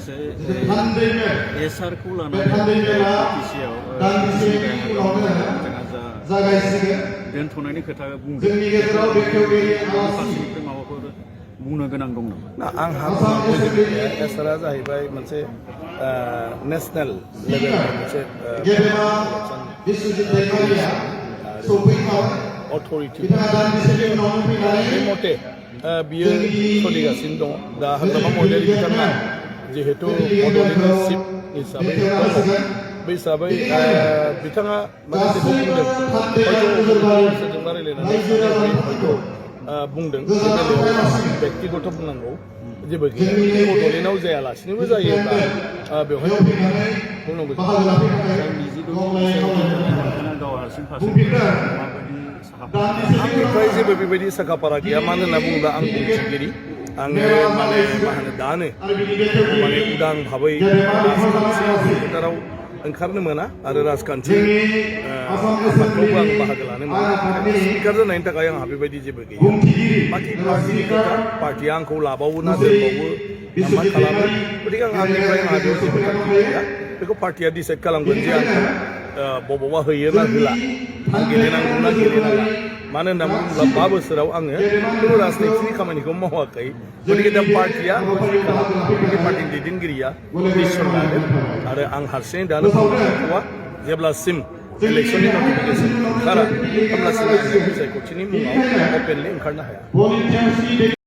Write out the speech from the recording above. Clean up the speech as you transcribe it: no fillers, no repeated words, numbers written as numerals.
लोगोसे एसआरखौ लानानै बिटिसिआव दोनथ'नायनि खोथा बुंदों फारसेनिफ्राय माबाफोर बुंनो गोनां दं नामा? ना आंहा एसआरआ जाहैबाय मोनसे नेशनेल लेभेलनि मोनसे अथरिटि बे मथे बियो सोलिगासिनो दङ दा हाग्रामा महिलारि बिथाङा जिहेतु बड'लेण्डनि चिफ हिसाबै बे हिसाबै बिथाङा माखासे बुंदों हयथ' रायलायनानै हयथ' बुंदों बे बेलायाव बेक्तिगत बुंनांगौ जेबो गैया बड'लेण्डआव जायालासिनोबो जायोब्ला बेवहाय बुंनांगौ आंनिफ्राय जेबो बेबायदि साखाफारा गैया मानो होनना बुङोब्ला आं बुंथिगिरि आङो माने मा होनो दानो माने उदां भाबै राजखान्थि फोथाराव ओंखारनो मोना आरो राजखान्थि आफादफ्रावबो आं बाहागो लानो मोना स्पिकार जानायनि थाखाय आंहा बेबायदि जेबो गैया बाखि पार्टिनि खोथा पार्टिया आंखौ लाबावो ना दोनबावो ना मा खालामो गतिके आंनिफ्राय आंहा बेयाव जेबो थांखि गैया बेखौ पार्टिया डिसाइड खालामगोन जे आं बबावबा होयो ना होला आं गेलेनांगौ ना गेलेनाङा मानो होनना बुङोब्ला 5 बोसोराव आङो खुनु राजनितिनि खामानिखौ मावाखै गतिके दा पार्टिया पार्टिनि दैदेनगिरिया डिसिसन लागोन आरो आं हारसिङै दानो बुंनांगौआ जेब्लासिम इलेक्सननि नटिफिकेसन ओंखारा अब्लासिम आङो बिसायख'थिनि मुङाव अपेनलि ओंखारनो हाया।